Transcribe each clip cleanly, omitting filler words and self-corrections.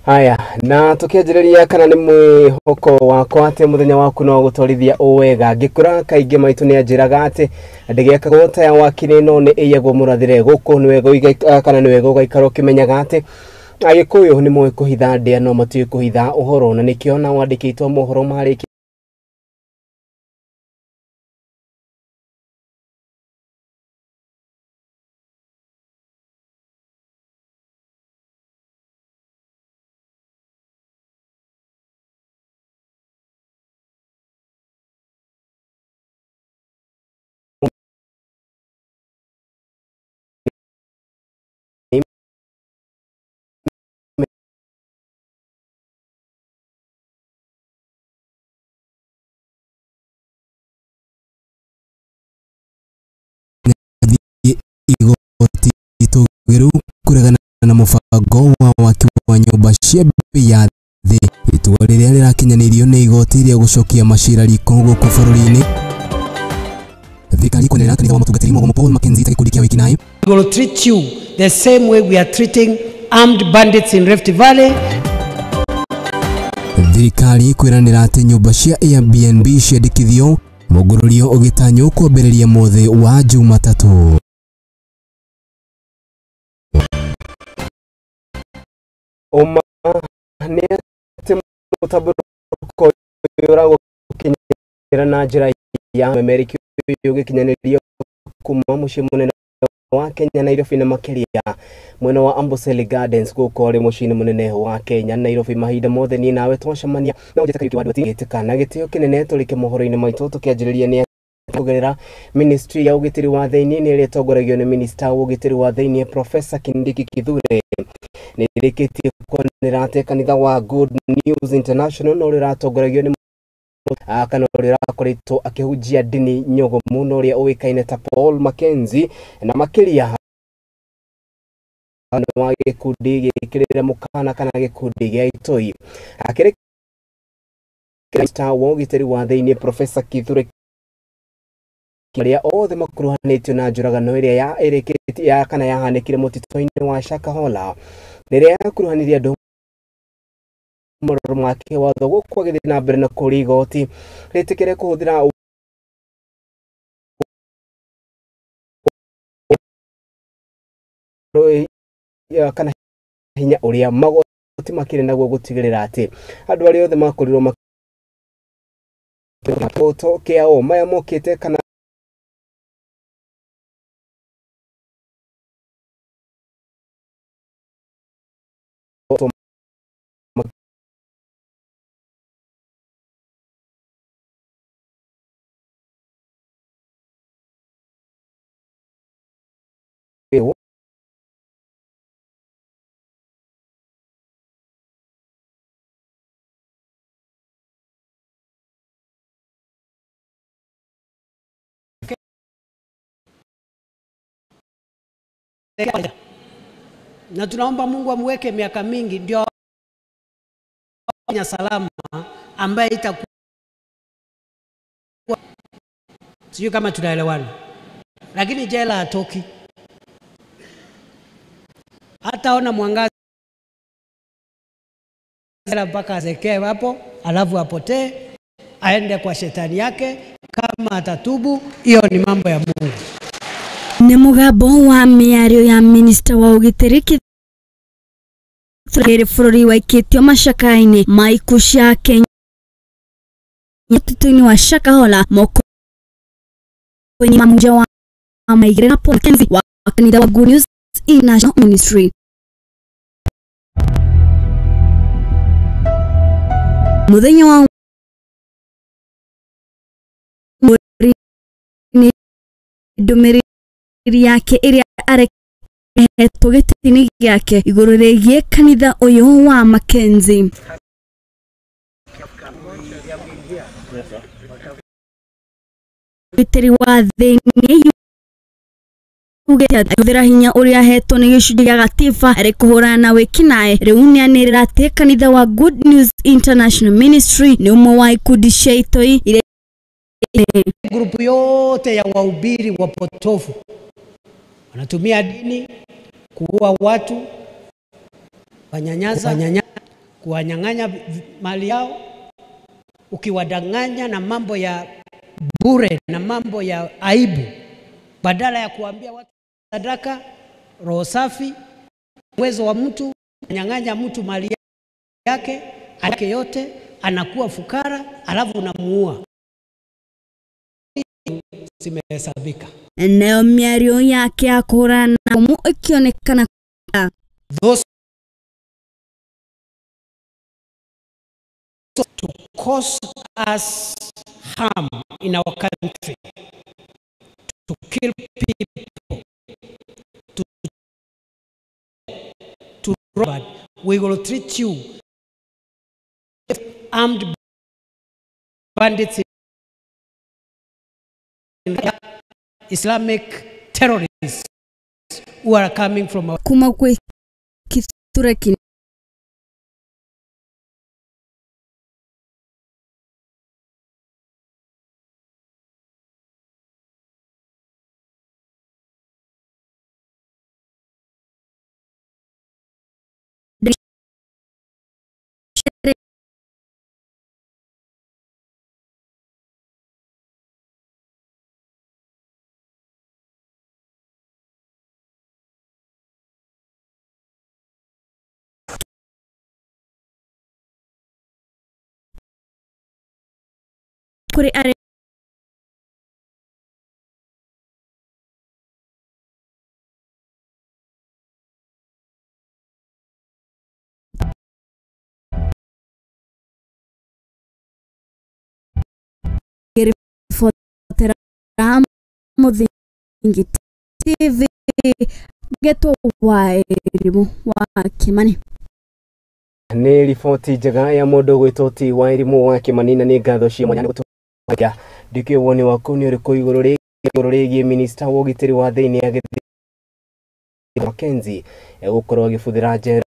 Haya, na tukianjĩrĩria kana nĩ mwĩhoko wakwa atĩ mũthenya waku no gũtwarithia wega. Ngĩkũra kaingĩ maitũ nĩ anjĩraga atĩ ndĩgĩakagwo ta ya wakiri no nĩ ĩiyagwo mũrathĩre. Gũkũ nĩ wega kana nĩ wega ũgaikara ũkĩmenyaga atĩ Agĩkũyũ nĩ moĩ kũhitha ndĩa no matiũĩ kũhitha ũhoro, na nĩkĩo na wandĩkĩtwo mohoro marĩkia igoti itũgĩru kũregana na mũbango wa waki wa nyũmba cia bei ya thĩ. Itua rĩrĩa rĩrakinyanĩirio nĩ igoti rĩa gũcokia macira riko gũkũ bũrũri-inĩ. Thirikari kwendelea kanitha wa mũtungatĩri Mũgomo Paul Mackenzie ta gĩkundi kĩa wĩkinaĩ. We will treat you the same way we are treating armed bandits in Rift Valley. Thirikari kwĩranĩra atĩ nyũmba cia Airbnb ciandĩkithio mũgũrũrio ũgĩtanywo kwambĩrĩria mũthĩ wa Jumatatũ. Ũma nĩ atĩ mũtambũrũko ũyũ ũragũkinyĩra na njĩra ya memerikio ũgĩkinyanĩrio kuma mũciĩ mũnene wa Kenya Nairobi, na makĩria mwena wa Amboseli Gardens gũkũ ũrĩ mũciĩ-inĩ mũnene wa Kenya Nairobi. Mahinda mothe niĩ nawe twacemania na ũnjĩte Kariũki wa Ndwati gĩtĩka na gĩtĩo kĩnene tũrĩke mohoro-inĩ maitũ tũkĩanjĩrĩria nĩ kũgerera Ministry ya ũgitĩri wa thĩinĩ nĩ ĩrĩa ĩtongoragio nĩ Minister wa ũgitĩri wa thĩinĩ Professor Kindiki Kithure nĩ ĩrĩkĩtie kwanĩrĩra atĩ kanitha wa Good News International no ũrĩa ũratongoragio nĩ kana ũrĩa ũrakoretwo akĩhunjia ndini nyogomu na ũrĩa ũĩkaine ta Paul Mackenzie, na makĩria wa gĩkundi gĩkĩrĩre mũkana kana gĩkundi gĩa itoi. Akĩrĩ Minister wa ũgitĩri wa thĩinĩ Professor Kithure arĩa othe makuruhanĩtio na njũragano ĩrĩa ya ĩrĩkĩtie ya kana yahanĩkire mũtitũ-inĩ wa Shakahola rĩrĩa yakuruhanirie andũ marũrũ ma kĩwatho gũkũ agĩthiĩ na mbere na kũũria igoti rĩtĩkĩre kũhũthĩra kana hinya ũrĩa magoti makĩrĩ naguo gũtigĩrĩra atĩ andũ arĩa othe makorirwo makĩhoto kĩao maya mokĩte kana Na tunaomba Mungu amweke miaka mingi ndio salama ambaye itakuwa, sijui kama tunaelewana, lakini jela hatoki, hataona mwangaza mpaka azekee hapo, alafu apotee aende kwa shetani yake. Kama atatubu, hiyo ni mambo ya Mungu. Nĩ mũgambo wa mĩario ya Minister wa ũgitĩri Kithure bũrũri waikĩtio macaka-inĩ ma ikuũ cia Kenya mũtitũ-inĩ wa Shakahola moko-inĩ ma mũhunjia wa Maigĩrĩra na Paul Mackenzie wa kanitha wa Good News International Ministry. Mũthenya wa mweri nĩ ndũmĩrĩri yake ĩrĩa arehetwo gĩtĩ-inĩ gĩake igũrũ rĩgiĩ kanitha ũyũ wa Mackenzie. Ũgitĩri wa thĩinĩ yugĩte atĩ hũthĩra hinya ũrĩa ahetwo nĩ gĩcunjĩ gĩa gatiba arĩ kũhũrana na wĩkinaĩ. Rĩu nĩanĩrĩra atĩ kanitha wa Good News International Ministry nĩ ũmwe wa ikundi cia itoi iria grupu yote ya wahubiri wapotofu wanatumia dini kuua watu, wanyanyasa, kuwanyang'anya mali yao, ukiwadanganya na mambo ya bure na mambo ya aibu, badala ya kuambia watu sadaka, roho safi, uwezo wa mtu, nyang'anya mtu mali yake yote, anakuwa fukara, alafu unamuua. Zimehesabika. Nayo mĩario yake ya kũhũrana na bomu ĩkĩonekana those to cause us harm in our country, to kill people, to rob, we will treat you armed bandits, Islamic terrorists who are coming from our kuma kwĩ Kithure Kindiki. Kũrĩ arĩa ngĩribotera Mũthingi TV ngetwo Wairimu wa Kimani. Nĩ riboti njega ya mũndũ gwĩtwo T Wairimu wa Kimani, na nĩ ngatho cia mwanya nĩ gũtũria. Ndikĩũĩ woni waku nĩ ũrĩkũ igũrũ rĩgiĩ minista wa ũgitĩri wa thĩinĩ agĩthiĩ Mackenzie egũkorwo agĩbuthĩra njera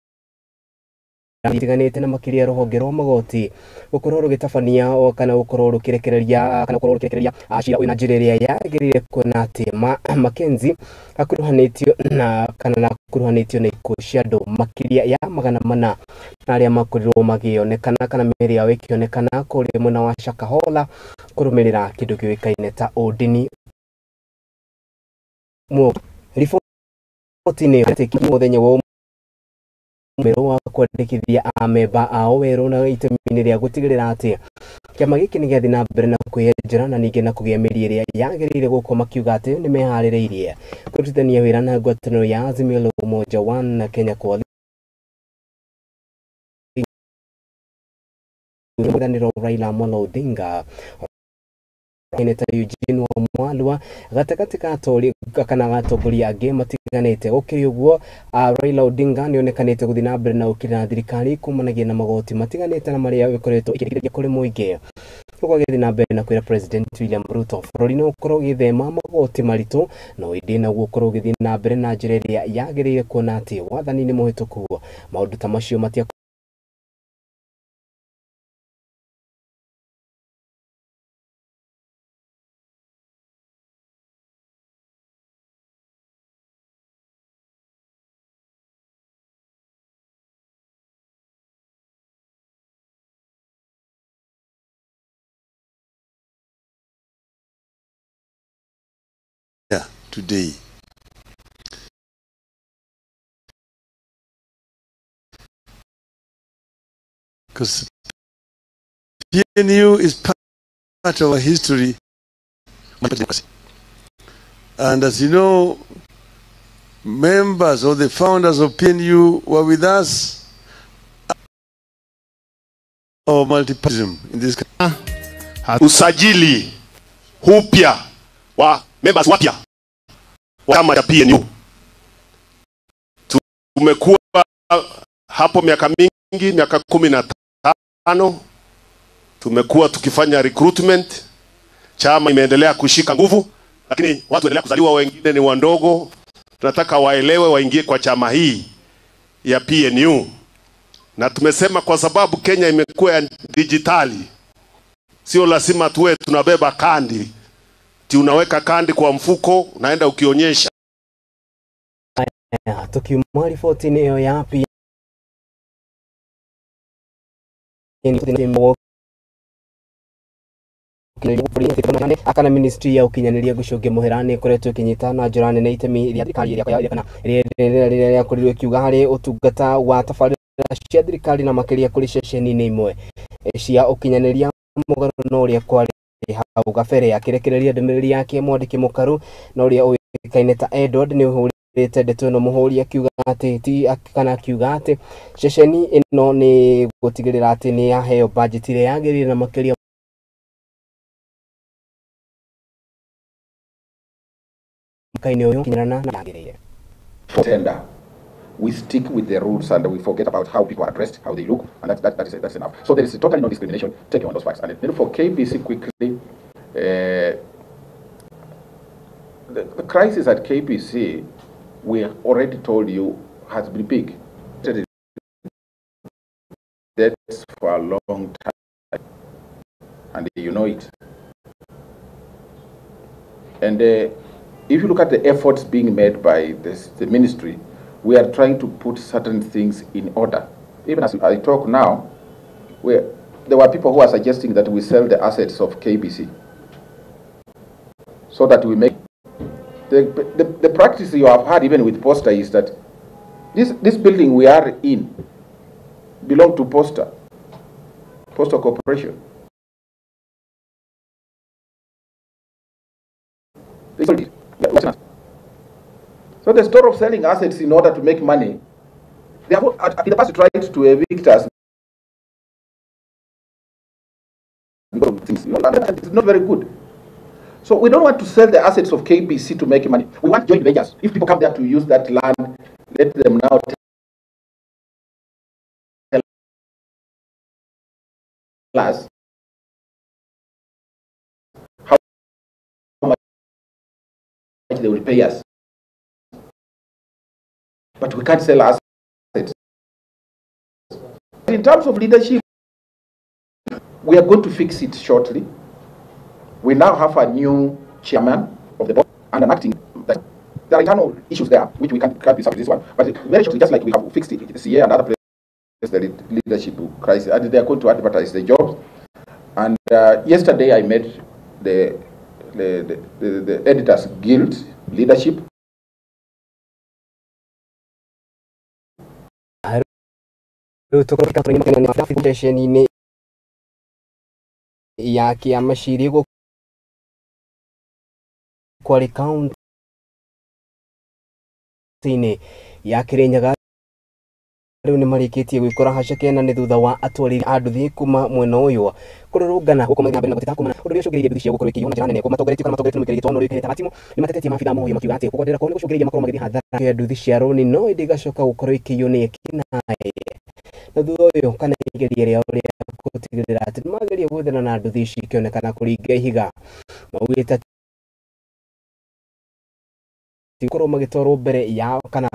itiganĩte na makĩria rũhonge rwa magoti gũkorwo rũgĩtabania kana gũkorwo rũkĩrekereria cira ũyũ na njĩra ĩrĩa yagĩrĩire, kuona atĩ Mackenzie akuruhanĩtio na kana akuruhanĩtio na ikuũ cia andũ makĩria ya 400 na arĩa makorirwo magĩonekana kana mĩĩrĩ yao ĩkĩonekana kũrĩa mwena wa Shakahola kũrũmĩrĩra kĩndũ kĩũĩkaine ta ũndini. Riboti nĩ mũthenya wa mwerũ wa kwandĩkithia amemba ao werũ na itemi-inĩ rĩa gũtigĩrĩra atĩ kĩama gĩkĩ nĩ gĩathiĩ na mbere na kwĩyenjera na ningĩ na kũgĩa mĩri ĩrĩa yagĩrĩire gũkũ, makiuga atĩ nĩ meharĩrĩirie kũrutithania wĩra na ngwatanĩro ya Azimio la Umoja One na Kenya Coalition Raila Amolo Odinga, Senator Eugene Wamalwa gatagatĩ ka kana atongoria angĩ matiganĩte. Gũkĩrĩ ũguo, Raila Odinga nĩonekanĩte gũthiĩ na mbere na gũũkĩrĩra thirikari kumanagia na magoti matiganĩte na marĩa ĩkoretwo ĩkĩrĩkia kũrĩ mũingĩ, ũguo agĩthiĩ na mbere na kwĩra President William Ruto bũrũri no ũkorwo ũgĩthema magoti maritũ, no ĩndĩ naguo ũkorwo ũgĩthiĩ na mbere na njĩra ĩrĩa yagĩrĩire, kuona atĩ wathani nĩ mũhĩtũku maũndũ ta macio matia today. Because PNU is part of our history. And as you know, members or the founders of PNU were with us of multipartyism in this country. Usajili upya wa members wapya wa chama cha PNU. Tumekuwa hapo miaka mingi, miaka 15 tumekuwa tukifanya recruitment. Chama imeendelea kushika nguvu, lakini watu waendelea kuzaliwa, wengine ni wandogo. Tunataka waelewe, waingie kwa chama hii ya PNU. Na tumesema kwa sababu Kenya imekuwa ya digitali, sio lazima tuwe tunabeba kandi. Unaweka kandi kwa mfuko, unaenda ukionyesha. Tukiuma riboti-inĩ ĩyo ya Akana ministry ya ukinyanĩria gũcũngia mũhera nĩ ĩkoretwo ĩkĩnyita na njĩra nene itemi rĩa thirikari ĩrĩa kana rĩrĩa rĩakorirwo ĩkiuga harĩ ũtungata wa tabarĩra cia thirikari na makĩria kũrĩ ceceni-inĩ imwe cia ũkinyanĩria mũgarũ na ũrĩa kwarĩ hau kabere. Akĩrekereria ndũmĩrĩri yake mwandĩki mũkaru na ũrĩa ũĩkaine ta Edward nĩ ũhũrĩte ndeto ĩno mũhũri akiuga atĩ ti kana akiuga atĩ ceceni ĩno nĩ gũtigĩrĩra atĩ nĩ yaheo bajeti ĩrĩa yagĩrĩire na makĩria mwaka-inĩ ũyũ kinyana na yagĩrĩire. Tender. We stick with the rules and we forget about how people are dressed, how they look, and that's enough. So there is totally no discrimination taken on those facts. And then for KBC quickly, the crisis at KBC, we already told you, has been big. That's for a long time, and you know it. And if you look at the efforts being made by the ministry, we are trying to put certain things in order. Even as I talk now, there were people who are suggesting that we sell the assets of KBC so that we make... The practice you have had even with Posta is that this building we are in belongs to Posta Corporation. They sold it. So the story of selling assets in order to make money, they have in the past tried to evict us. It's not very good. So we don't want to sell the assets of KBC to make money. We want joint ventures. If people come there to use that land, let them now tell us how much they will pay us. But we can't sell assets. In terms of leadership, we are going to fix it shortly. We now have a new chairman of the board and an acting. There are internal issues there, which we can't be this one. But very shortly, just like we have fixed it in the CA and other places, the leadership crisis, and they are going to advertise the jobs. And yesterday I met the Editors Guild leadership. Ceceni-inĩ ya kĩama ciri Kwale kaunti-inĩ ya Kirinyaga rĩu nĩmarĩkĩtie gwĩkora haceke na nĩ thutha wa atwarithia a nduthi kuma mwena ũyũ kũrũrũngana gũkũ magĩthiĩ na mbere na gũteta kumana ũndũ ũrĩa ũcũngĩrĩirie nduthi ciao gũkorwo ikĩiywo na njĩra nene matongoretio kana matongoretio nĩ mũikarĩri gĩtĩ wa ũrĩa ũĩkaine ta Matimo nĩmatetetie maabithaa moyo makiuga atĩ kũgonderera kwao nĩgũcũngĩrĩirie makorwo magĩthiĩ hathara ya nduthi cia rũni no ĩndĩ igacoka gũkorwo ikĩiywo nĩ ekinaĩ na thutha ũyũ kana igeria rĩao rĩa gũtigĩrĩra atĩ nĩmageria gwethana na nduthi ici ikĩonekana kũringa ihiga maugĩte atĩ gũkorwo magĩtwarwo mbere yao kana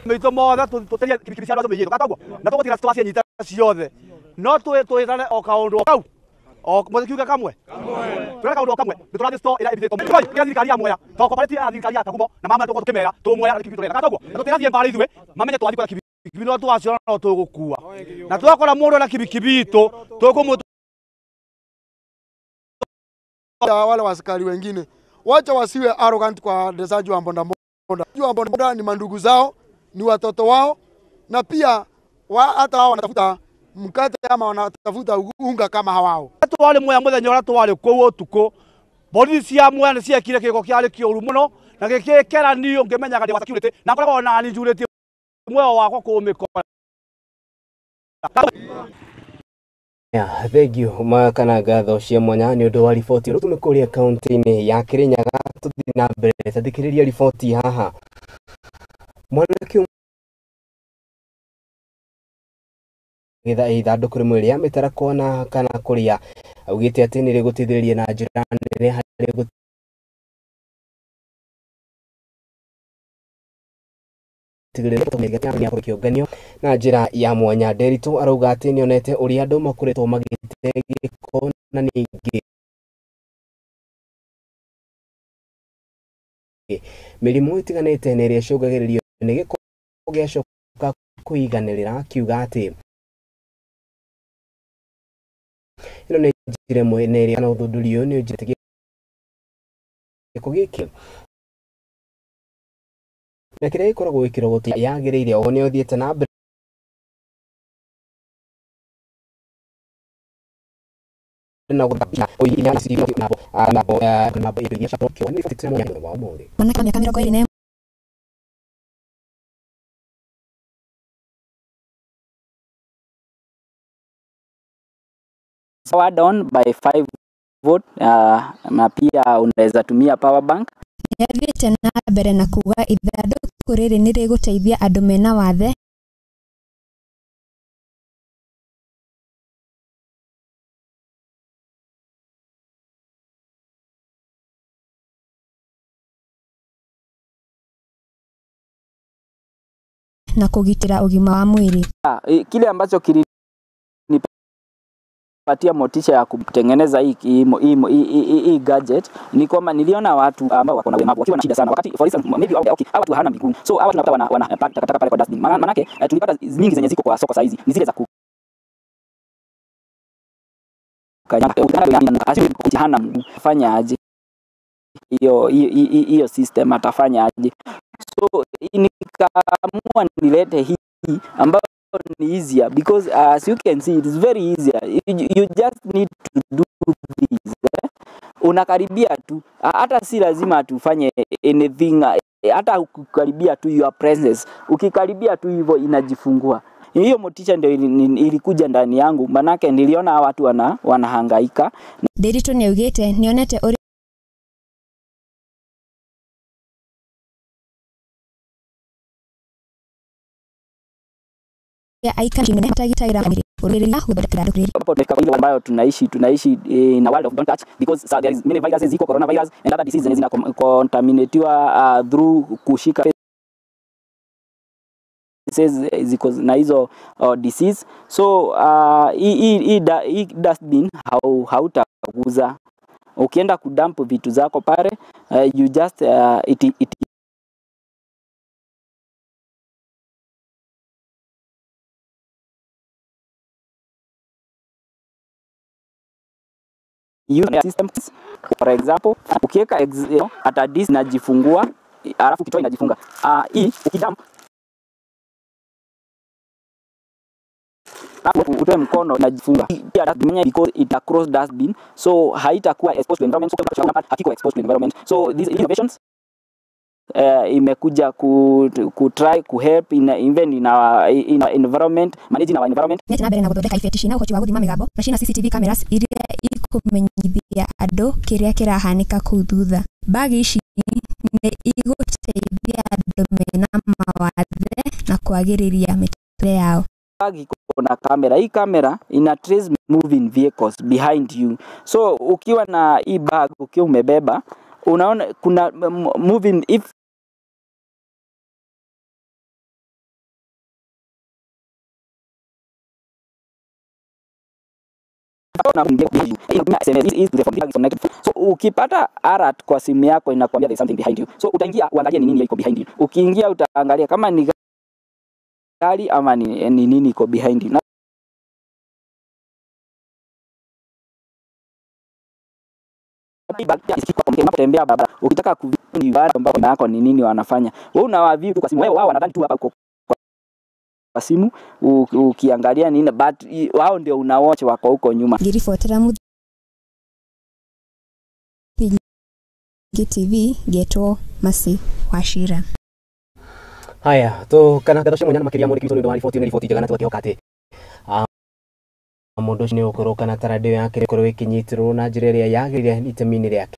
Mĩitũ mothe tũterie kibikibi cia andũ acio mĩiyĩtwo gatoguo na tũgũtiga twacinyita ciothe no twĩtane o kaũndũ o kau o mũthikiuga kamwe twĩre kaũndũ o kamwe nĩ tũrathiĩ store ĩrĩa ĩbithĩtwo kĩrĩa thirikari ya Mwea to cooperative ya thirikari ya Kagumo na mama tũgũkorwo tũkĩmera tũmwea na kibikibi tũrenda gatoguo na tũtirathiĩ mbara ithuĩ mamenye twathiĩ kwetha kibikibi no twaciona no tũgũkua na twakora mũndũ ena kibikibi itũ tũkũmũ wale waskari wengine wacha wasiwe arrogant kwa waendeshaji wa bodaboda. Jua bodaboda ni mandugu zao, ni watoto wao, na pia hata wao wanatafuta mkate ama wanatafuta unga kama hawao. Twari Mwea muthenya uria twari kuu utuku borithi cia Mwea ni ciekire gĩko kĩarĩ kĩũru mũno na gĩkĩkera niĩ ngĩmenyaga ndĩ wa security na ngoragwo nani njurĩtie muoyo wakwa kũmĩkora. Thank you makana ngatho cia mwanya nĩ ũndũ wa riboti rĩu tume kũrĩa kaunti-inĩ ya Kirinyaga tũthiĩ na mbere tathikĩrĩria riboti haha mwanake getha ithandũkũ rĩmwe rĩa mĩtarakwa na kana kũrĩa Augĩte atĩ nĩ rĩgũteithĩrĩria na njĩra nene harĩ gũtigĩrĩra kĩũnganio na njĩra ya mwanya. Nderitu arauga atĩ nĩonete ũrĩa andũ makoretwo magĩte gĩko na ningĩ mĩrimũ ĩtiganĩte na ĩrĩa ĩcũngagĩrĩrio nĩ gĩko gĩacoka kũiganĩrĩra, akiuga atĩ ĩno nĩ njĩra ĩmwe na ĩrĩa na ũthundũri ũyũ nĩ ũnjĩrĩte gĩko gĩkĩ na kĩrĩa gĩkoragwo gĩkĩrogotwo yagĩrĩire. Oho nĩ ũthiĩte na mbere na Mwanake wa mĩaka 21 Powered on by 5 volt, na pia unaweza tumia power bank. Nĩathiĩte na mbere na kuga ithandũkũ rĩrĩ nĩrĩgũteithia andũ mena wathe na kũgitĩra ũgima wa mwĩrĩ. Kile ambacho kilinipatia motisha ya kutengeneza hii gadget ni kwamba niliona watu ambao wako na ulemavu wakiwa na shida sana, wakati for instance maybe okay, hawa watu hawana miguu, so hawa tunapata wana takataka pale kwa dustbin. Manake tulipata nyingi zenye ziko kwa soko saizi ni zile za kukanyaga, hana mguu, fanya aje hiyo system, atafanya aje? So nikaamua nilete hii ambayo ni easier because as you can see it is very easier. You just need to do this, eh? Unakaribia tu, hata si lazima tufanye anything, hata ukikaribia tu your presence, ukikaribia tu hivyo inajifungua. Hiyo motisha ndio ilikuja ndani yangu, manake niliona watu wanahangaika. Nderitu nĩaugĩte nĩonete ũrĩa ambayo tunaishi in a world of don't touch, because so there is many viruses, ziko coronavirus and other diseases zina contaminatiwa through kushika faces ziko na hizo disease. So hii dustbin hautaguza. Ukienda kudump vitu zako pale, you just it use systems. For example, ukiweka at this inajifungua, alafu kitoa inajifunga. Hii ukidump alafu utoe mkono inajifunga. Pia dustbin because it across dustbin, so haitakuwa exposed to environment, so hakiko exposed to environment. So these innovations imekuja ku try ku help in even in our environment, managing our environment. Na mbere na gũthondeka ibeti cina ũhoti wa gũthima mĩgambo na cina CCTV cameras iria ikũmenyithia andũ kĩrĩa kĩrahanĩka kũu thutha. Bagi ici nĩ igũteithia andũ mena mawathe na kwagĩrĩria mĩtũrĩre yao. Bagi iko na kamera. Hii kamera ina trace moving vehicles behind you. So ukiwa na hii bag ukiwa umebeba, unaona kuna moving if so ukipata alert kwa simu yako inakwambia there is something behind you. So utaingia uangalie ni nini iko behind you. Ukiingia utaangalia kama ni gari ama ni nini iko behind you. Unapotembea barabara, ukitaka kujua ambao yako ni nini wanafanya, wewe unawaview tu kwa simu. Wewe wao wanadhani tu hapa uko kwa simu ukiangalia nini, but wao ndio unawatch wako huko nyuma. Ngiribotera Muthingi TV ngetwo Mercy Wachira. Haya to kana ndeto cia mwanya na makiria mwandĩki witũ nĩ ũndũ wa riboti nĩ riboti njega na tũgakĩhoka atĩ mũndũ ũcio nĩ ũgũkorwo kana ta radio yake ĩkorwo ĩkĩnyitĩrĩrwo na njĩra ĩrĩa yagĩrĩire itemi-inĩ rĩake.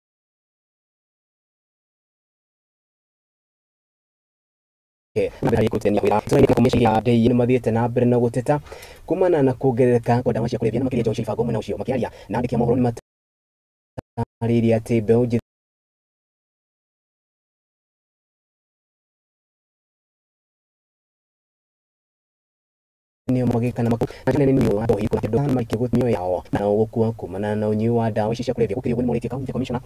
Nĩ mathiĩte na mbere na gũteta kumana na kuongerereka kwa ndawa cia kũrebia na makĩria njohi cia ibango. Mwena ũcio makĩaria na andĩki a mohoro nĩ matarĩirie atĩ mbeũ njĩthĩ nĩo magĩka na nĩ wa njohi kũndũ maikĩ mĩoyo yao na gũkua kumana na ũnyui wa ndawa ici cia kũrebia. Gũkĩrĩ ũguo nĩmorĩtie county commissioner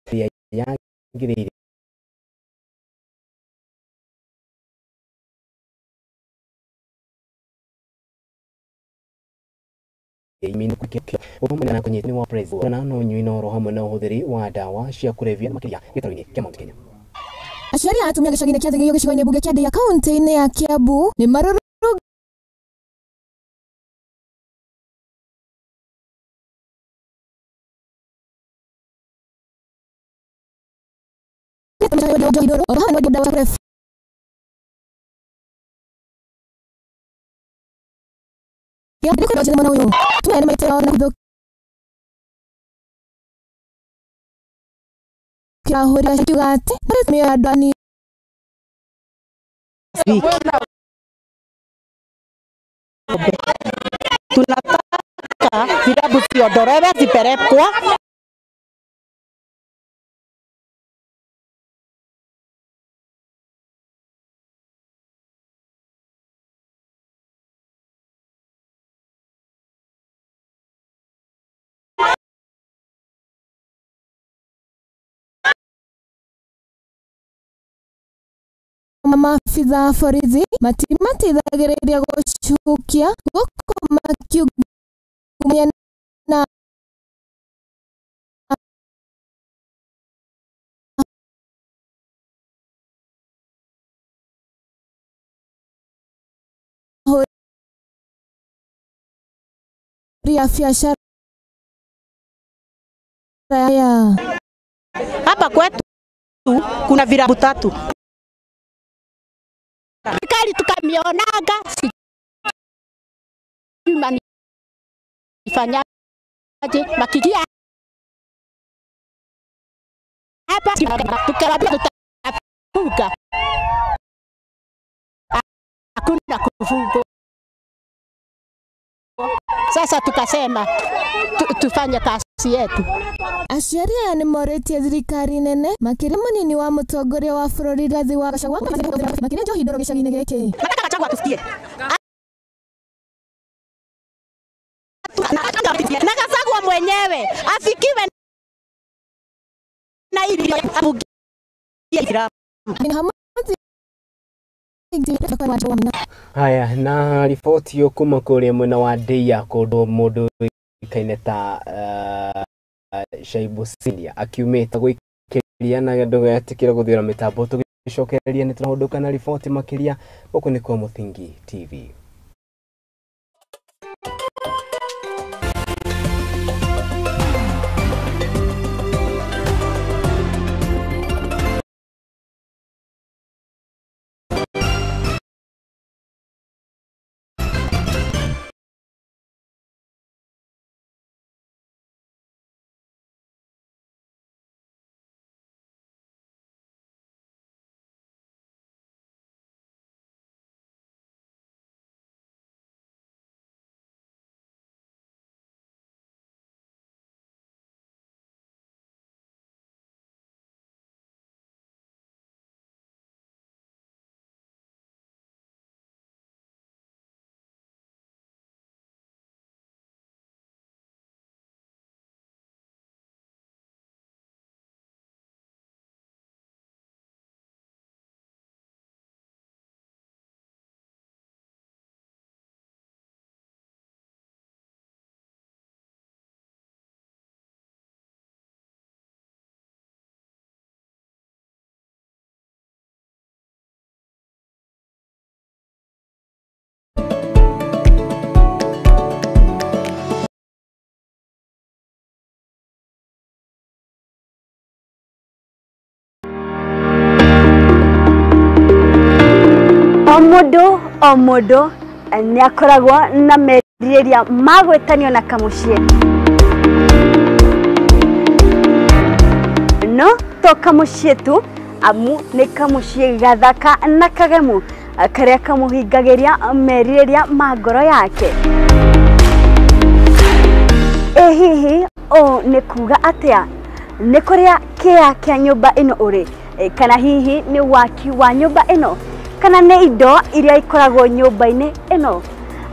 ĩrĩa yagĩrĩire hamwe na ũhũthĩri wa ndawa cia kũrebia makĩria gĩtarũ-inĩ kĩa Mount Kenya. Aciari a atumia gĩcagi-inĩ kĩa Thigio gĩcigo-inĩ mbunge kĩa Ndeiya kaunti-inĩ ya Kiambu nĩ Tunataka vilabu viondolewe zipelekwa maabithaa a borithi matimateithagĩrĩria gũcukia gũkũ makiungumania na ahũri a biacara aya. Hapa kwetu kuna vilabu tatu. Serikali tukamionaga sijui nifanyaje, makigia hapa tukawaambia tutafunga, hakuna kufungwa. Sasa tukasema tufanye kazi yetu. Aciari aya nĩ morĩtie thirikari nene makĩria mũnini wa mũtongoria wa bũrũri Rigathi wa Gachagua makĩria njohi ndũrũ gĩcagi-inĩ gĩkĩ. Nataka Gachagua atusikie. Na Gachagua mwenyewe afikiwe na ili afungie vilabu. Haya na riboti yo kuma kũrĩa mwena wa Ndeiya kũndũ mũndũ ũĩkaine ta Shaibu Senior akiumĩte gũikĩria na ndũgetĩkĩre gũthiũra mĩtambo. Tũgĩcokereria nĩ tũrahũndũka na riboti makĩria. Gũkũ nĩ kwa Mũthingi TV. O mundu ni akoragwo na merirĩria ma gwĩtanio na kamũciĩ, no to kamũciĩ tu, Amu nĩ kamũciĩ gathaka na kagemu karĩa kamũhingagĩria merirĩria ma ngoro yake. Ĩ hihi ũũ nĩ kuga atĩa? Nĩ kũrĩa kĩa kĩa nyũmba ĩno ũrĩ, kana hihi nĩ waki wa nyũmba ĩno, kana nĩ indo iria ikoragwo nyũmba-inĩ ĩno?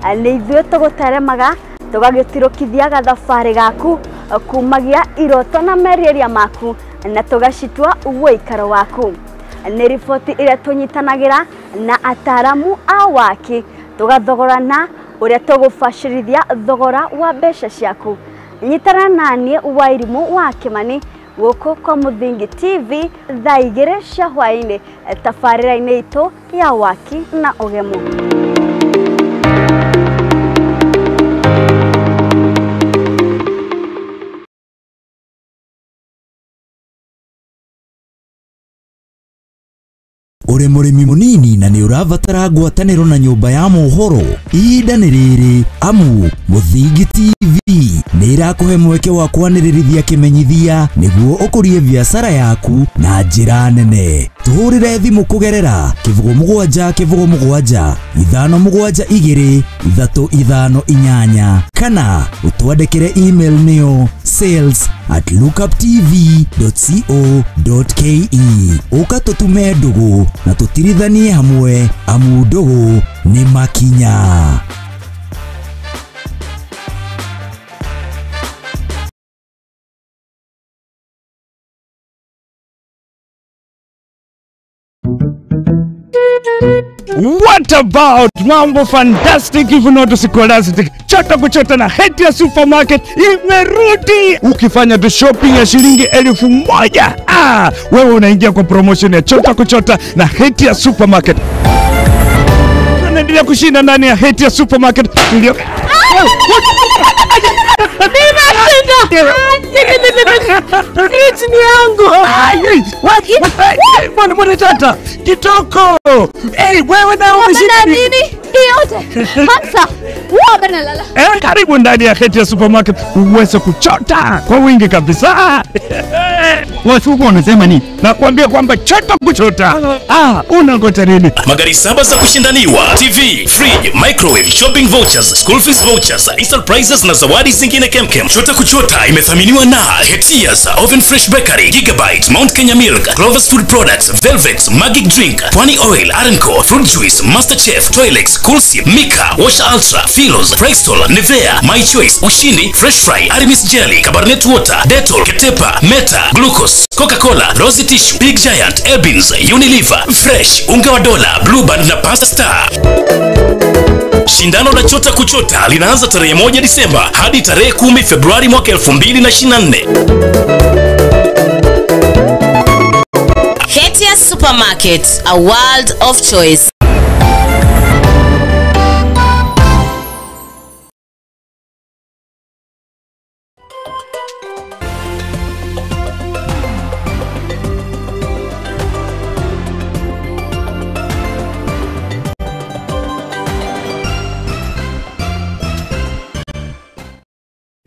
Nĩ ithuĩ tũgũteremaga tũgagĩtirũkithia gathabarĩ gaku kumagia iroto na merirĩria maku na tũgacitua ũikaro waku. Nĩ riboti ĩrĩa tũnyitanagĩra na ataramu a waki tũgathogorana ũrĩa tũgũbacĩrithia thogora wa mbeca ciaku. Nyitana naniĩ Wairimũ wa Kĩmani gũkũ kwa Mũthingi TV thaa 2 cia hwaĩ-inĩ tabarĩra-inĩ itũ ya waki na ũgemu. Uri mũrĩmi mũnini na nĩ ũrabatara ngwatanĩro na nyũmba ya mohoro, ihinda nĩ rĩrĩ amu Mũthingi TV nĩ ĩrakũhe mweke wa kwanĩrĩrithia kĩmenyithia nĩguo ũkũrie biacara yaku na njĩra nene. Tũhũrĩre thimũ kũgerera 07 07 572 358 kana ũtwandĩkĩre email nĩyo sales@lookuptv.co.ke. Ũka tũtume ndũgũ na tũtirithanie hamwe amu ndũgũ nĩ makinya. What about mambo fantastic if not scholastic? Chota kuchota na Hetia Supermarket imerudi. Ukifanya tu shopping ya shilingi 1000, wewe unaingia kwa promotion ya Chota kuchota na Hetia Supermarket. Tunaendelea kushinda ndani ya Hetia Supermarket. Ndio. Fridge ni yangu. Mbona tata? Kitoko. Eh, wewe na umeshinda nini? Yote. Hamsa. Wewe lala. Karibu ndani ya Hetia Supermarket uweze kuchota kwa wingi kabisa. Wasuko wanasema nini? Nakwambia kwamba chota kuchota. Unangoja nini? Magari 7 za kushindaniwa, TV, fridge, microwave, shopping vouchers, school fees vouchers, instant prizes na zawadi zingine kemkem. Chota kuchota imethaminiwa na Hetias, Oven Fresh Bakery, Gigabyte, Mount Kenya Milk, Clovers Food Products, Velvet, Magic Drink, Pwani Oil, Arenco, Fruit Juice, Master Chef, Toilex, Coolsip, Mika, Wash Ultra, Philos, Bristol, Nivea, My Choice, Ushindi, Fresh Fry, Aramis Jelly, Cabernet Water, Dettol, Ketepa, Meta, Glucose, Coca-Cola, Rosy Tissue, Big Giant, Ebins, Unilever, Fresh, Unga wa Dola, Blue Band na Pasta Star. Shindano la Chota Kuchota linaanza tarehe 1 Disemba hadi tarehe 10 Februari mwaka 2024. Hetia Supermarket, a world of choice.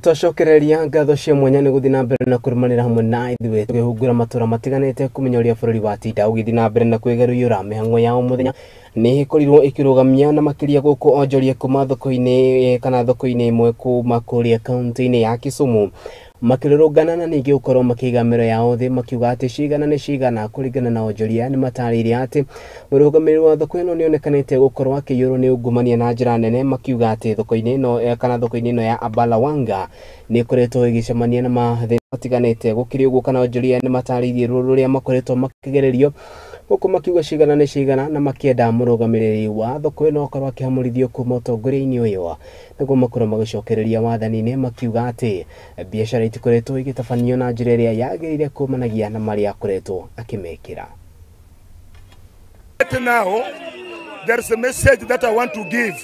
Twacokereria ngatho cia mwanya nĩ gũthiĩ na mbere na kũrũmanĩra hamwe na ithuĩ tũkĩhungura matũra matiganĩte kũmenya ũrĩa bũrũri watinda ũgĩthiĩ na mbere na kwĩgarũyũra mĩhang'o ya o mũthenya nĩ ĩkorirwo ĩkĩrũgamia na makĩria gũkũ onjoria kuma thoko-inĩ kana thoko-inĩ ĩmwe kuma kũrĩa kaunti-inĩ ya Kisumu makĩrũrũngana na ningĩ gũkorwo makĩiga mĩro yao thĩ makiuga atĩ cigana nĩ cigana kũringana na onjoria nĩ matarĩirie atĩ mũrũgamĩrĩri wa thoko ĩno nĩonekanĩte gũkorwo akĩiyũrwo nĩ ungumania na njĩra nene makiuga atĩ thoko-inĩ ĩno kana thoko-inĩ ĩno ya Abalawanga nĩ ĩkoretwo ĩgĩcemania na mathĩna matiganĩte. Gũkĩrĩ ũguo kana onjoria nĩ matarĩirie ruo rũrĩa makoretwo makĩgererio gũkũ makiuga cigana nĩ cigana na makĩenda mũrũgamĩrĩri wa thoko ĩno akorwo akĩhamũrithio kuma ũtongoria-inĩ ũyũ nĩguo makorwo magĩcokereria wathani-inĩ makiuga atĩ biacara itikoretwo igĩtabanio na njĩra ĩrĩa yagĩrĩire kumanagia na marĩa akoretwo akĩmekĩra. Right now, there is a message that I want to give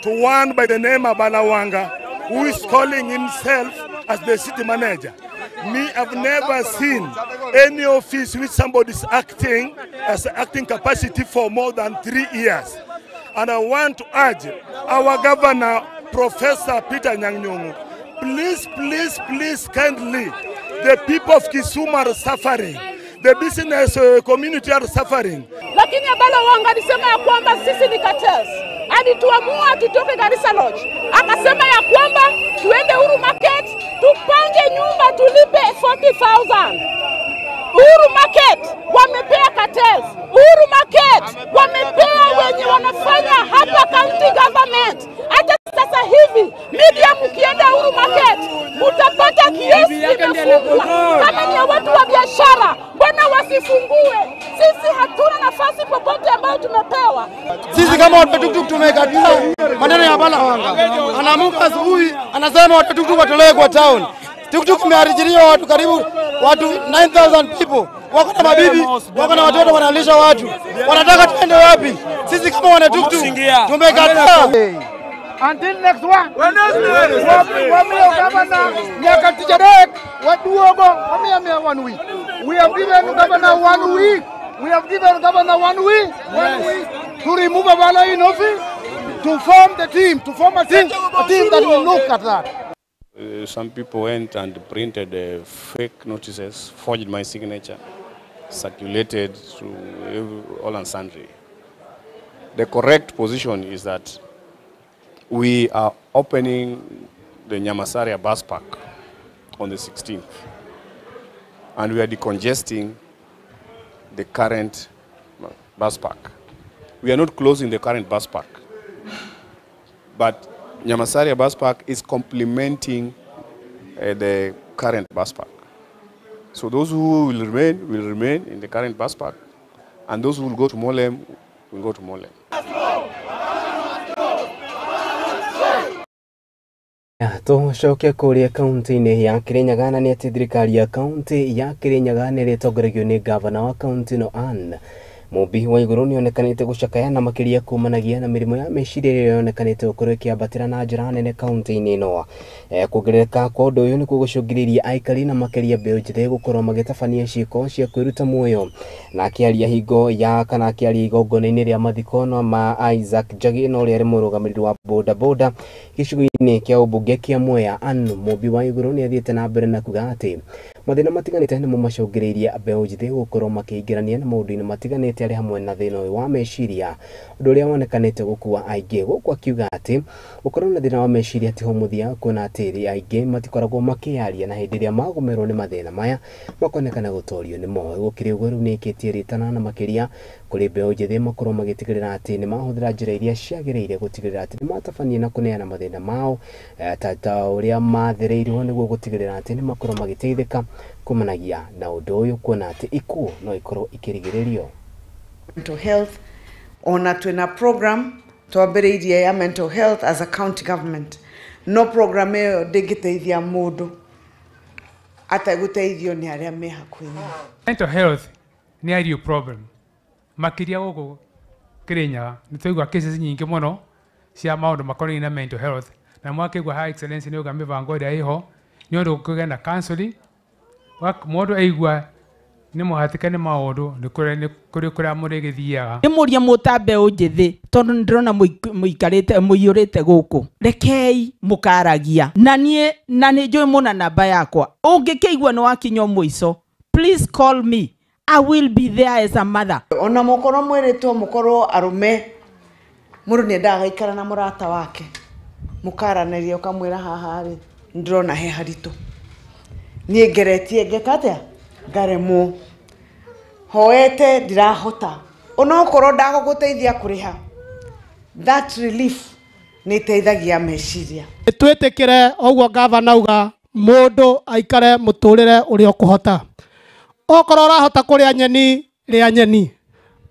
to one by the name Abalawanga, who is calling himself as the city manager. Me, I've never seen any office which somebody is acting as acting capacity for more than 3 years. And I want to urge our governor, Professor Peter Anyang' Nyong'o, please, please, please, kindly, the people of Kisumu are suffering. The business community are suffering. Lakini Abala Wanga alisema ya kwamba sisi ni cartels. Alituamua tutoke Garissa Lodge. Akasema ya kwamba tuende Uhuru Market, tupange nyumba tulipe 40,000. Uhuru Market wamepea cartels. Uhuru Market wamepea wenye wanafanya hapa county government. Hata sasa hivi media mkienda Uhuru Market mutapata kioski imefungwa. Kama ni ya watu wa biashara, mbona wasifungue? Sisi hatuna nafasi popote ambayo tumepewa. Sisi kama watu tuktuk tumekataa maneno ya Abala Wanga. Anaamuka asubuhi anasema watu tuktuk watolewe kwa town. Tuktuk imeajiriwa watu karibu watu 9,000 people. Wako na mabibi, wako na watoto wanalisha watu. Wanataka tuende wapi? Sisi kama wana tuktuk tumekataa. Until next one. Wamiyo governor nyaka tich adek waduogo wamiyo miya 1 week. We have given governor 1 week. We have given governor 1 week. 1 week to remove Abala in office, to form the team, to form a team that will look at that. Some people went and printed fake notices, forged my signature, circulated to all and sundry. The correct position is that we are opening the Nyamasaria bus park on the 16th, and we are decongesting the current bus park. We are not closing the current bus park, but Nyamasaria bus park is complementing the current bus park. So those who will remain in the current bus park, and those who will go to Molem will go to Molem. Tucoke kuria kaunti-inĩ ya Kirinyaga na nĩ atĩ thirikari ya kaunti ya Kirinyaga nĩ ĩrĩtongoragio nĩ gavana wa kaunti ĩno Ann Mumbi wa Igũrũ nĩonekanĩte gũcakaya na makĩria kumanagia na mĩrimũ ya meciria ĩrĩa yonekanĩte gũkorwo ĩkĩambatĩra na njĩra nene kaunti-inĩ ĩno. Kuongerereka kwa ũndũ ũyũ nĩkuo gũcũngĩrĩirie aikari na makĩria mbeũ njĩthĩ gũkorwo magĩtabania ciĩko cia kwĩruta muoyo. Na akĩaria hingo ya kana akĩaria igongona-inĩ rĩa mathiko ma Isaac Njagi na ũrĩa arĩ mũrũgamĩrĩri wa boda boda gĩcigo-inĩ kĩa ũmbunge kĩa Mwea, Ann Mumbi wa Igũrũ nĩathiĩte na mbere na kuga atĩ mathĩna matiganĩte nĩmo macũngĩrĩirie mbeũ njĩthĩ gũkorwo makĩingĩrania na maũndũ-inĩ matiganĩte arĩ hamwe na thĩna ũyũ wa meciria, ũndũ ũrĩa wonekanĩte gũkua aingĩ, gũkũ akiuga atĩ gũkorwo na thĩna wa meciria tiho mũthia, kuona atĩ aingĩ matikoragwo makĩyaria na hĩndĩ ĩrĩa magũmĩrwo nĩ mathĩna maya makonekana gũtorio nĩmo. Gũkĩrĩ ũguo rĩu nĩĩkĩtie rĩtana na makĩria kũrĩ mbeũ njĩthĩ makorwo magĩtigĩrĩra atĩ nĩmahũthĩra njĩra iria ciagĩrĩire gũtigĩrĩra atĩ nĩmatabania na kũneana mathĩna mao ta ũrĩa mathĩrĩirwo nĩguo gũtigĩrĩra atĩ nĩmakorwo magĩteithĩka kumanagia na ũndũ ũyũ, kuona atĩ ikuũ no ikorwo ikĩrigĩrĩrio. Mental health ona twina program twambĩrĩirie ya mental health as a county government, no program ĩyo ndĩngĩteithia mũndũ ategũteithio nĩ arĩa me hakuhĩ. Mental health nĩ a real problem makĩria gũkũ Kirinyaga nĩ twaigua cases nyingĩ mũno cia maũndũ makonainie na mental health, na mwakĩigua High Excellency nĩ auga mĩbango ĩrĩa ĩho nĩ ũndũ kũgĩa na counseling mũndũ aigua nĩ mũhatĩke nĩ maũndũ nĩ kũrĩ kũrĩa mũrĩgĩthiaga. Nĩ mũria mũta mbeũ njĩthĩ tondũ nĩ ndĩrona mũikarĩte mũiyũrĩte gũkũ, rekei mũkaragia na niĩ na nĩ njũĩ mũna namba yakwa, ũngĩkĩigua nĩ wakinya mũico, please call me, I will be there as a mother. Ona mũkorwo mwĩrĩtwo mũkorwo arũme, mũndũ nĩ endaga gaikara na mũrata wake mũkaranĩria ũkamwĩra haha rĩ ndĩrona he haritũ, niĩ ngeretie ngeka atĩa ngaremwo, hoete ndirahota, onokorwo ndagũgũteithia kũrĩha, that relief nĩ ĩteithagia meciria. Twĩtĩkĩre ũguo gavana auga mũndũ aikare mũtũrĩre ũrĩa ũkũhota. Okorwo ũrahota kũrĩa nyeni, rĩa nyeni,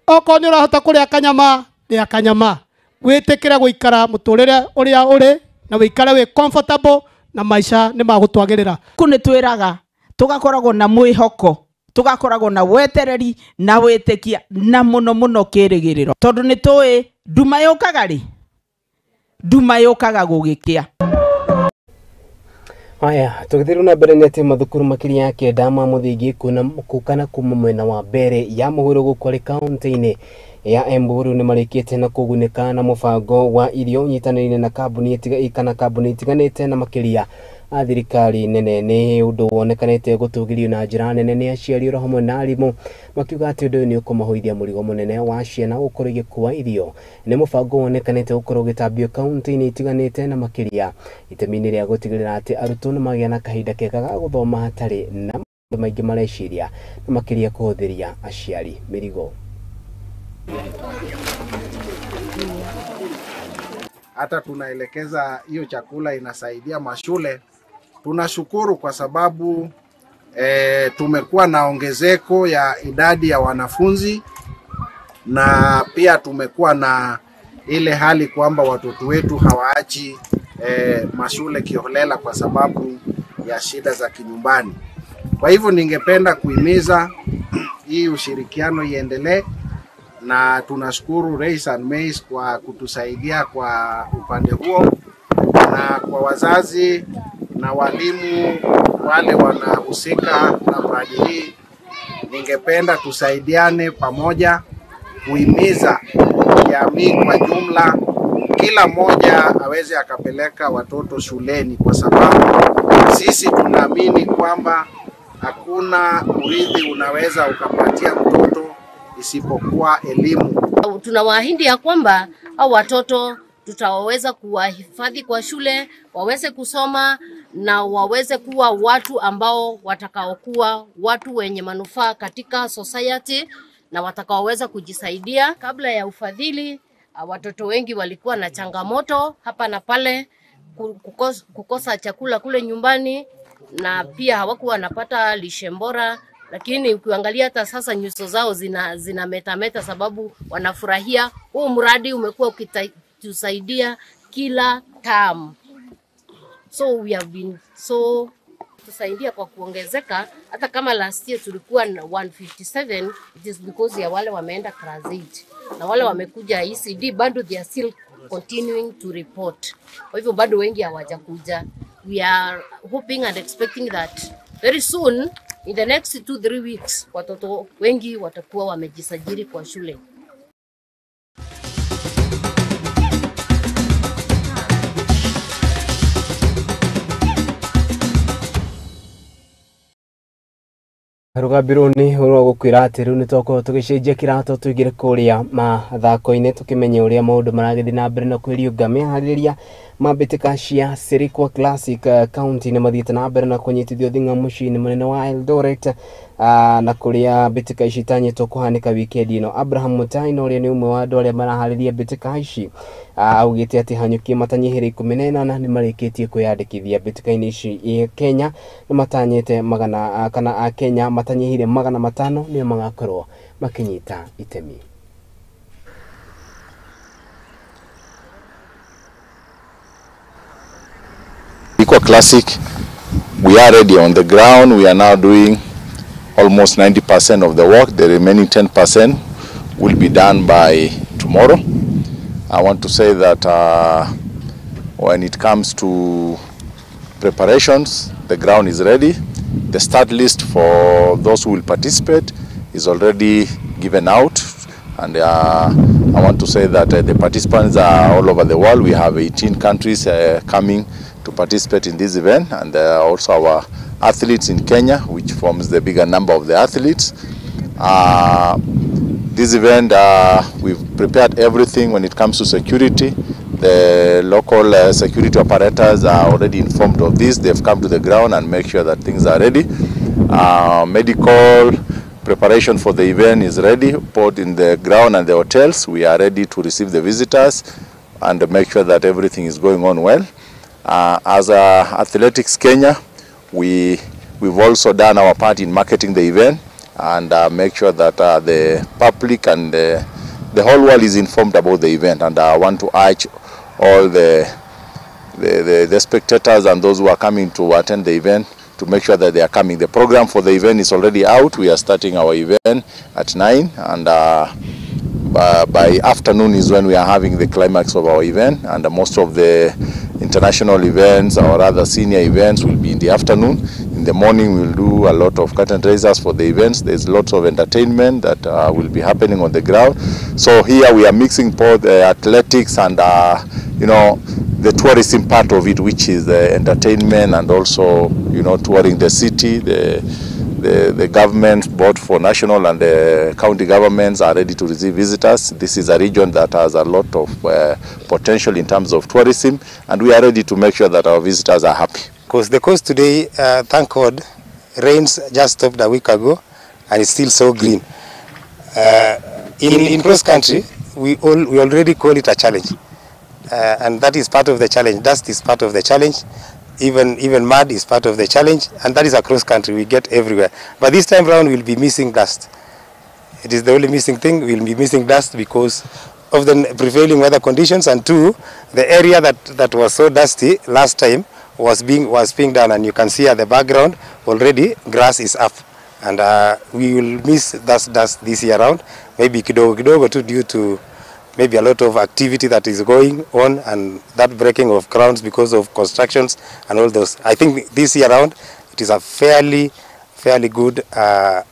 okorwo nĩ ũrahota kũrĩa kanyama, rĩa kanyama. Wĩtĩkĩre gũikara mũtũrĩre ũrĩa ũrĩ na wĩikare wĩ comfortable na maica nĩ magũtwagĩrĩra. Kũ nĩ twĩraga tũgakoragwo na mwĩhoko, tũgakoragwo na wetereri na wĩtĩkia na mũno mũno kĩrĩgĩrĩro, tondũ nĩ tũĩ nduma yũkaga rĩ, nduma yũkaga gũgĩkĩa. Haya, tũgĩthiĩ na mbere nĩ atĩ mathukuru makĩria ya kenda ma mũthingi kana kuma mwena wa mbere ya mũhuro gũkũ arĩ kaunti-inĩ ya Embu rĩu nĩmarĩkĩte na kũgunĩka na mũbango wa irio ũnyitanĩire na kambuni kana kambuni itiganĩte na makĩria a thirikari nene nĩ ũndũ wonekanĩte gũtũgĩrio na njĩra nene nĩ aciari oro hamwe na arimũ makiuga atĩ ũndũ ũyũ nĩ ũkũmahũithia mũrigo mũnene wa ciana gũkorwo igĩkua irio. Nĩ mũbango wonekanĩte gũkorwo ũgĩtambio kaunti-inĩ itiganĩte na makĩria itemi-inĩ rĩa gũtigĩrĩra atĩ arutwo nĩ magĩa na kahinda kega ga gũthoma hatarĩ na maũndũ maingĩ mareciria na makĩria kũhũthĩria aciari mĩrigo. Hata tunaelekeza hiyo chakula inasaidia mashule. Tunashukuru kwa sababu tumekuwa na ongezeko ya idadi ya wanafunzi na pia tumekuwa na ile hali kwamba watoto wetu hawaachi mashule kiholela kwa sababu ya shida za kinyumbani. Kwa hivyo ningependa kuhimiza hii ushirikiano iendelee, na tunashukuru Race and Maize kwa kutusaidia kwa upande huo, na kwa wazazi na walimu wale wanahusika na mradi hii, ningependa tusaidiane pamoja kuhimiza jamii kwa jumla, kila mmoja aweze akapeleka watoto shuleni, kwa sababu sisi tunaamini kwamba hakuna urithi unaweza ukapatia mtoto isipokuwa elimu. Tunawaahidi ya kwamba au watoto tutaweza kuwahifadhi kwa shule, waweze kusoma na waweze kuwa watu ambao watakaokuwa watu wenye manufaa katika society na watakaoweza kujisaidia. Kabla ya ufadhili, watoto wengi walikuwa na changamoto hapa na pale, kukosa chakula kule nyumbani, na pia hawakuwa wanapata lishe bora. Lakini ukiangalia hata sasa nyuso zao zina metameta sababu wanafurahia huu mradi umekuwa ukitusaidia kila term. So we have been so tusaidia kwa kuongezeka. Hata kama last year tulikuwa na 157, it is because ya wale wameenda class 8 na wale wamekuja ECD bado they are still continuing to report. Kwa hivyo bado wengi hawajakuja. We are hoping and expecting that very soon, in the next 2-3 weeks, watoto wengi watakuwa wamejisajili kwa shule. Rugambiro-inĩ ũrĩa gũkwĩra atĩ rĩu nĩ twakorwo tũgĩcenjia kĩrato tũingĩre kũrĩa mathako-inĩ tũkĩmenye ũrĩa maũndũ maragĩthiĩ na mbere na kwĩriũnga meharĩrĩria ma mbĩtĩka cia Sirikwa Classic County nĩ mathiĩte na mbere na kũnyitithio thing'a mũciĩ-inĩ mũnene wa Eldoret na kũrĩa mbĩtĩka ici itanyĩtwo kũhanĩka wikendi ĩno. Abraham Mutai na ũrĩa nĩ ũmwe wa andũ arĩa maraharĩria mbĩtĩka ici augĩte atĩ hanyũki matanyihĩre 18 nĩ marĩkĩtie kwĩyandĩkithia mbĩtĩka-inĩ ici Kenya nĩ matanyĩte magana kana a Kenya matanyihĩire 500 nĩo magakorwo makĩnyita itemi. Sirikwa Classic, we are ready on the ground. We are now doing almost 90% of the work. The remaining 10% will be done by tomorrow. I want to say that when it comes to preparations, the ground is ready. The start list for those who will participate is already given out, and I want to say that the participants are all over the world. We have 18 countries coming to participate in this event, and there are also our athletes in Kenya, which forms the bigger number of the athletes. This event, we've prepared everything when it comes to security. The local security operators are already informed of this. They've come to the ground and make sure that things are ready. Medical preparation for the event is ready, both in the ground and the hotels. We are ready to receive the visitors and make sure that everything is going on well. As Athletics Kenya, we've also done our part in marketing the event and make sure that the public and the whole world is informed about the event. And I want to urge all the spectators and those who are coming to attend the event to make sure that they are coming. The program for the event is already out. We are starting our event at 9, and by afternoon is when we are having the climax of our event, and most of the international events or other senior events will be in the afternoon. In the morning, we'll do a lot of curtain raisers for the events. There's lots of entertainment that will be happening on the ground. So here we are mixing both athletics and you know, the tourism part of it, which is the entertainment and also, you know, touring the city. The government, both for national and the county governments, are ready to receive visitors. This is a region that has a lot of potential in terms of tourism, and we are ready to make sure that our visitors are happy. Because the coast today, thank God, rains just stopped a week ago, and it's still so green. In cross country, we already call it a challenge, and that is part of the challenge. Dust is part of the challenge. Even mud is part of the challenge, and that is across country. We get everywhere. But this time round, we'll be missing dust. It is the only missing thing. We'll be missing dust because of the prevailing weather conditions, and two, the area that was so dusty last time was being done, and you can see at the background already grass is up, and we will miss that dust this year round. Maybe kidogo kidogo too, due to maybe a lot of activity that is going on and that breaking of grounds because of constructions and all those. I think this year round, it is a fairly good cross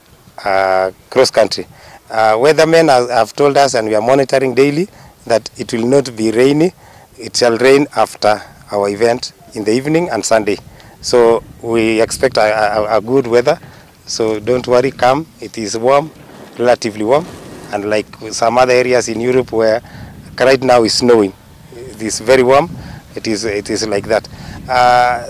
country. Weathermen have told us, and we are monitoring daily, that it will not be rainy. It shall rain after our event in the evening and Sunday. So we expect a good weather. So don't worry, come. It is warm, relatively warm. And like some other areas in Europe where right now it's snowing, it is very warm. It is like that.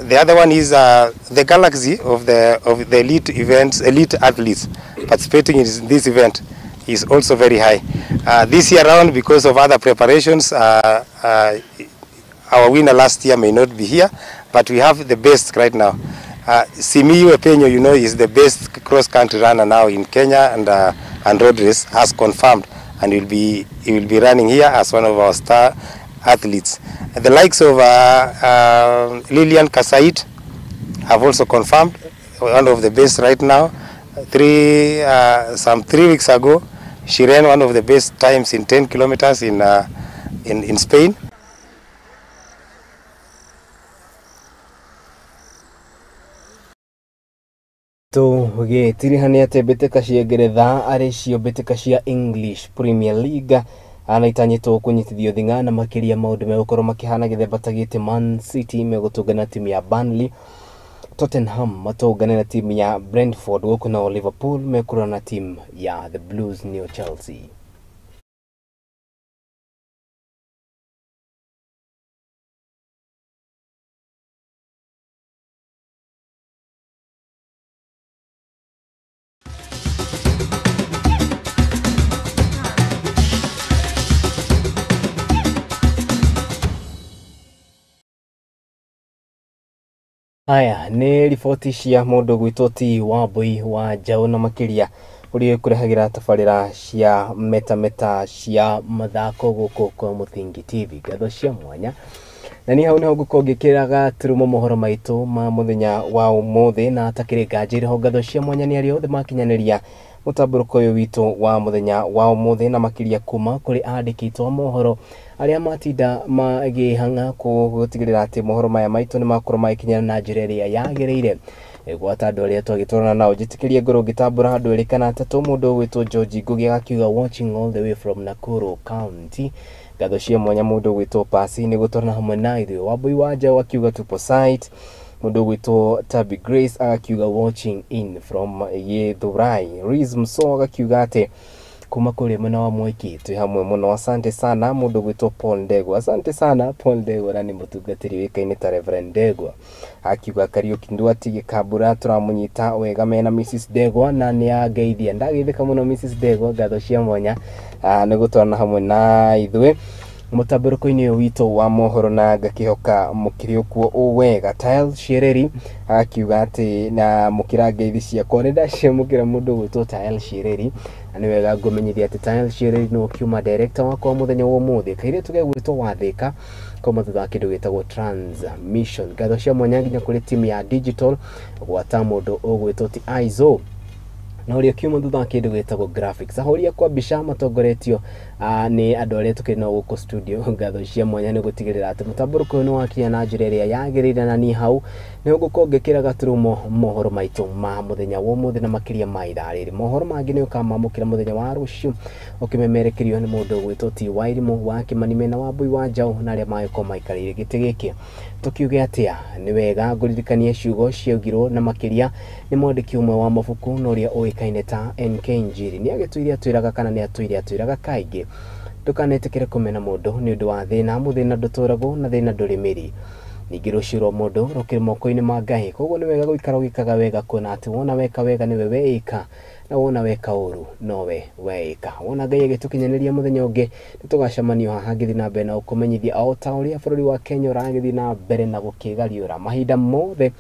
The other one is the galaxy of the elite events, elite athletes participating in this event is also very high. This year round, because of other preparations, our winner last year may not be here, but we have the best right now. Simiyu Epenyo, you know, is the best cross-country runner now in Kenya, and road race has confirmed, and he will be running here as one of our star athletes. The likes of Lilian Kasait have also confirmed, one of the best right now. Some 3 weeks ago, she ran one of the best times in 10 kilometers in Spain. Tũgĩtirihania atĩ mbĩtĩka cia Ngeretha arĩ cio mbĩtĩka cia English Premier League ana itanyĩtwo kũnyitithio thing'a na makĩria maũndũ megũkorwo makĩhana gĩthemba ta gĩtĩ Man City megũtũngana na timu ya Burnley, Tottenham matũngane na timu ya Brentford, gũkũ nao Liverpool mekũrora na timu ya The Blues nĩo Chelsea. Aya nĩ riboti cia mũndũ gwitwo ti Wambui wa Njaũ na makĩria ũrĩa ũkũrehagĩra tabarĩra cia metameta cia mathako gũkũ kwa Mũthingi TV. Ngatho cia mwanya na niĩ hau nĩho ngũkorwo ngĩkĩraga turumo mohoro maitũ ma mũthenya wa ũmũthĩ, na atakĩrĩ nganja ho ngatho cia mwanya nĩ arĩa othe makinyanĩria mũtambũrũko ũyũ witũ wa mũthenya wa ũmũthĩ, na makĩria kuma kũrĩ andĩki aitũ a mohoro arĩa matinda magĩhang'a gũtigĩrĩra atĩ mohoro maya maitũ nĩ makorwo magĩkinyana na njĩra ĩrĩa yagĩrĩire. Gwata andũ arĩa twagĩtwarana nao njĩtĩkĩrie ngorwo ngĩtambũra andũ erĩ kana atatũ. Mũndũ ũgwĩtwo George Ngugi agakiuga watching all the way from Nakuru County. Ngatho cia mwanya mũndũ ũgwĩtwo Pasi nĩ gũtwarana hamwe na ithuĩ. Wambui wa Njaũ akiuga tupo site. Mũndũ ũgwĩtwo Tabi Grace agakiuga watching in from Githurai. Riz Mso agakiuga atĩ kuma kũrĩ mwena wa Mwiki twĩ hamwe mũno, asante sana. Mũndũ ũgwĩtwo Paul Ndegwa, asante sana Paul Ndegwa, na nĩ mũtungatĩri wĩkaine ta Reverend Ndegwa, akiuga Kariũki Ndwati Gĩkambura tũramũnyita wega mena Mrs Ndegwa na nĩ angeithia. Ndageithĩka mũno Mrs Ndegwa, ngatho cia mwanya nĩ gũtwarana hamwe na ithuĩ mũtambũrũko-inĩ ũyũ witũ wa mohoro, na ngakĩhoka mũkĩrĩ ũkuo ũ wega. Tile Shireri akiuga atĩ na mũkĩra ngeithi ciakwa nĩ ndaciamũkĩra. Mũndũ ũgwĩtwo Tile Shireri, na nĩ wega ngũmenyithia atĩ Tile Shireri nĩwe ũkiuma director wakwa mũthenya wa ũmũthĩ, kairĩtu gegwĩtwo Wathĩka kuma thutha wa kĩndũ gĩtagwo transmission. Ngatho cia mwanya nginya kũrĩ timu ya digital gwata mũndũ ũgwĩtwo ti Aizo Na ũrĩa kiuma thutha wa kĩndũ gĩtagwo graphics, ahũri akwa mbica matongoretio nĩ andũ arĩa tũkĩrĩ nao gũkũ studio. Ngatho cia mwanya nĩ gũtigĩrĩra atĩ mũtambũrũko ũyũ nĩ wakinya na njĩra ĩrĩa yagĩrĩire, na niĩ hau nĩ ngũkorwo ngĩkĩra gaturumo mohoro maitũ ma mũthenya wa ũmũthĩ, na makĩria ma ithaa rĩrĩ. Mohoro mangĩ nĩ ũkamamũkĩra mũthenya wa rũciũ ũkĩmemerekerio nĩ mũndũ ũgwĩtwo T Wairimũ wa Kĩmani mena wa Mbui wa Njaũ na arĩa magĩkorwo maikarĩire gĩtĩ gĩkĩ. Tũkiuge atĩa? Nĩ wega ngũririkanie ciugo ciaugirwo na makĩria nĩ mwandĩki ũmwe wa mabuku na ũrĩa ũĩkaine ta NK Njiri. Nĩ agĩtũire atwĩraga, kana nĩ atũire atwĩraga kaingĩ, ndũkanetĩkĩre kũmena mũndũ nĩ ũndũ wa thĩna, amu thĩna ndũtũragwo na thĩna ndũrĩ mĩri. Ningĩ rũciũ rwa mũndũ rũkĩrĩ moko-inĩ ma Ngai, koguo nĩ wega gũikara ũgĩkaga wega, kuona atĩ wona weka wega nĩwe weĩka, na wona weka ũru nowe weĩka. Wona Ngai agĩtũkinyanĩria mũthenya ũngĩ, nĩ tũgacemanio haha ngĩthiĩ na mbere na gũkũmenyithia o ta ũrĩa bũrũri wa Kenya ũragĩthiĩ na mbere na gũkĩgariũra mahinda mothe.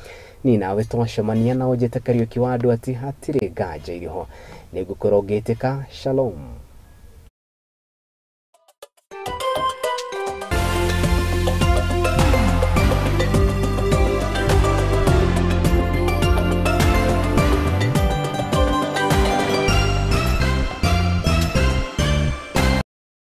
Niĩ nawe twacemania na ũnjĩte Kariũki wa andũ, atĩ hatirĩ nganja irĩho, nĩ ngũkorwo ngĩtĩka. Shalom.